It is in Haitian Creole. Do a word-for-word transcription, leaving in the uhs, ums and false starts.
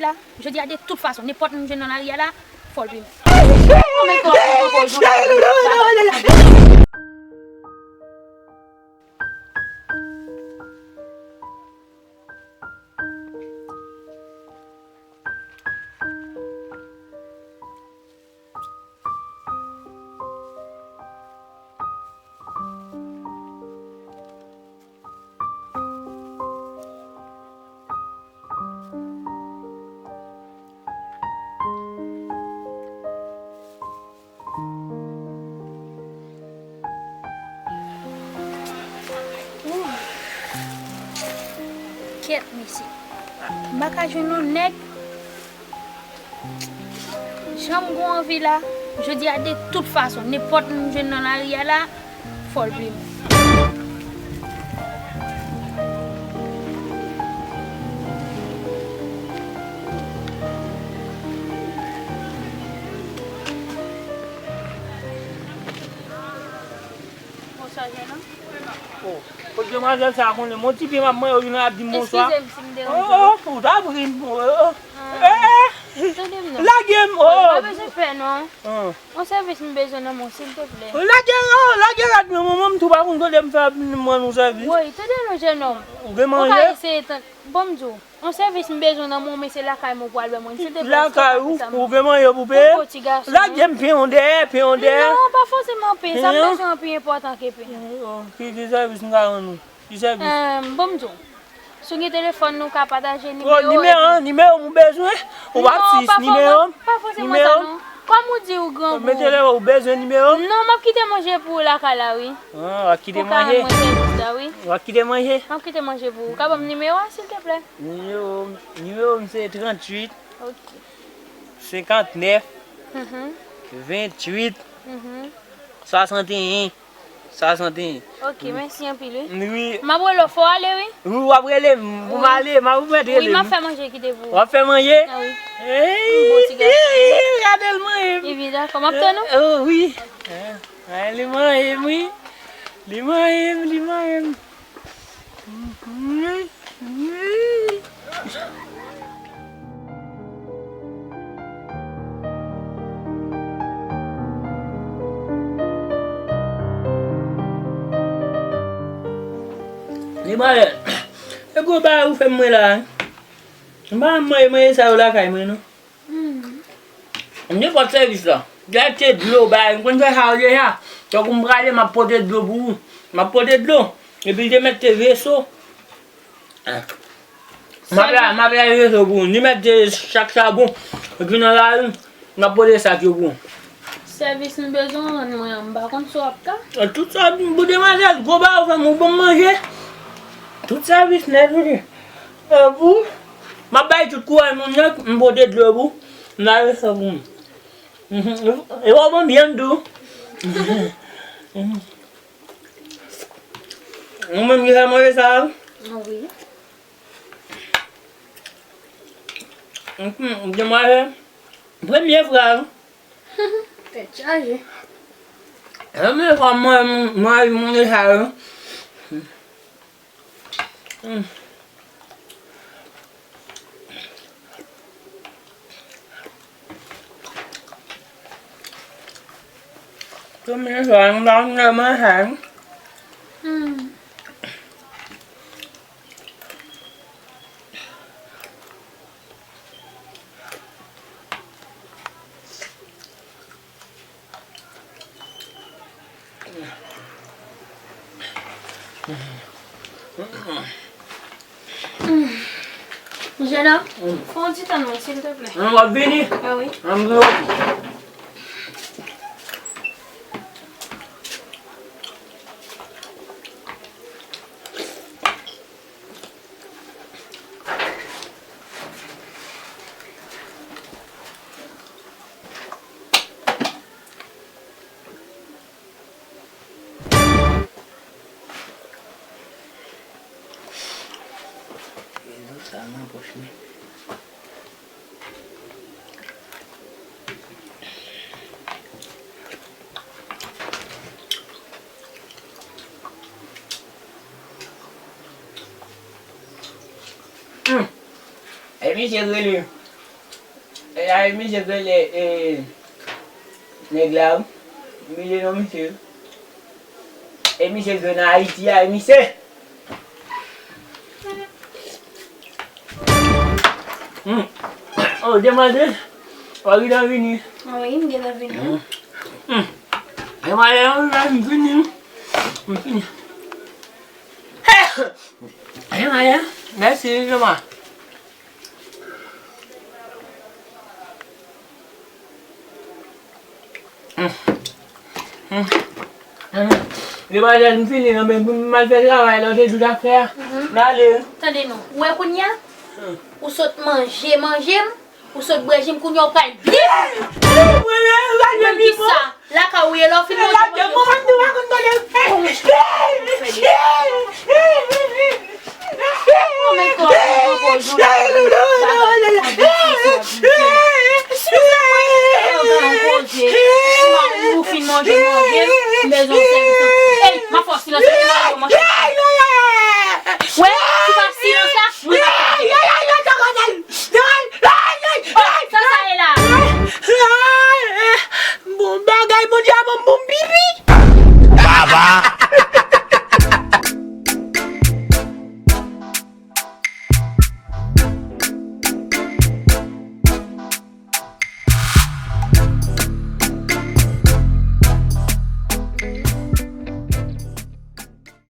la, jodi a de tout fason, nenpòt moun m jwenn nan lari a la, fò l peye m. Kèt mesye. M pa ka jwenn yon nèg. Jan m gon anvi la, jodi a de tout fason, nenpòt moun m jwenn nan lari a la, fò l peye m. Bonswa, jèn òm. Oh, kot demwazèl sa a konnen, m on ti pye m ap manje, ou vin ap di m bonswa. Eskize m si m deranje w. Oh, oh, ou ta pri m. Oh, oh. Ah. Eh, tande m non. Lage m, oh. Pa bezwen pè non. Ah. On sèvis m bezwen nan men w, silteplè. Lage, oh, lage rad mwen, mwen, mwen, m tou pa konn kote m fè ap rann ou sèvis. Woy, tande non, jèn òm. Ou gen manje? Ou ka eseye tann, bon, m di w. On sèvis m bezwen nan men w, men se lakay mwen ou pral ban mwen, silteplè. Lakay ou, ou gen manje pou peye? Ou bon ti gason, wi. Lage m, pen yon dèyè, pen yon dèyè. Non, pa fòseman pen, sa m bezwen an pi enpòtan ke pen. Oh, ki, ki sèvis m ka rann ou? Ki sèvis? Em, bon, m di w. Si w gen telefòn, nou ka pataje nimewo. Oh, nimewo, nimewo m ou bezwen? Ou pa sis, nimewo m. Non, pa fòseman sa non. Kòm ou di ou grangou. Mete lè ou bezwen nimewo m? Non, m ap kite manje pou ou lakay la, wi. Ah, w ap kite manje? Pou ka rann mwen sèvis la, wi. W ap kite manje? M ap kite manje pou ou. Ou ka ban m nimewo a, silteplè? Nimewo, nimewo m se tranntuit, ok, senkantnèf, mhm, venntuit, mhm, swasanteyen, swasanteyen. Ok, mèsi anpil, wi. Wi. M ap rele w, fò w ale, wi. Wi, w ap rele m. Pou m ale, m ap mèt rele m. Wi, m ap fè manje kite pou ou. W ap fè manje? Ah, wi. Ey, bon ti gason. Ey, gade l manje. Epi, dakò, m ap tann ou. Oh, wi. Ah, li manje m, wi. Li manje m, li manje m. Li manje. E gwo bagay ou fè m mwen la, wi. M pa manje, manje sa yo lakay mwen, non. Hmm. Nenpòt sèvis la. Dèyè te dlo, bay, m konn fè sa yo deja. Tankou m prale, m ap pote dlo pou ou. M ap pote dlo. Epi l te mèt te veso. M ap la, m ap la veso pou ou. Li mèt te chak chabon. Epi nan lari, m ap pote sak yo pou ou. Sèvis m bezwen rann mwen an, m pa konn si w ap ka. Tout sa, bon demwazèl, gwo bagay ou fè m, ou ban m manje. Tout sèvis nèt, wi. E pou, m ap bay tout kouraj mwen nèt, m pote dlo pou, m lave sa pou m. Mhm. E w ap bon byen tou. Mhm. Ou menm ki fè manje sa a? Wi. Mhm, demwazèl, premye fwa. Tèt chaje. Premye fwa mwen, mwen, mwen manje sa yo. Hmm. Premye fwa m ta konn manje sa, wi. Hmm. Jènòm, fè yon ti tann mwen, silteplè. Mwen, w ap vini? A wi. Mwen, m vini. Rezo sa nan pòch mwen. Hmm. E misye rele. Ay, misye grenn, e, nèg la, wi. Bliye non, misye. E misye grenn Ayiti a, e misye. Hmm. Oh, demwazèl, w a gentan vini. Wi, m gentan vini. Hmm. Hmm. Demwazèl, m vini. M vini. Demwazèl, mèsi, Joma. Demwazèl, m fini non, men pou m al fè travay la, w te di w t ap fè a. M ale. Tande non, ou wè kounye a? Ou sot manje, manje m, ou sot bwè ji m, kounye a w pral byen. Ou menm ki sa? Lakay ou ye la, w fin manje, manje. Ou fin manje, manje, m bezwen yon sèvis. Ey, m ap fè w silans, manje, manje.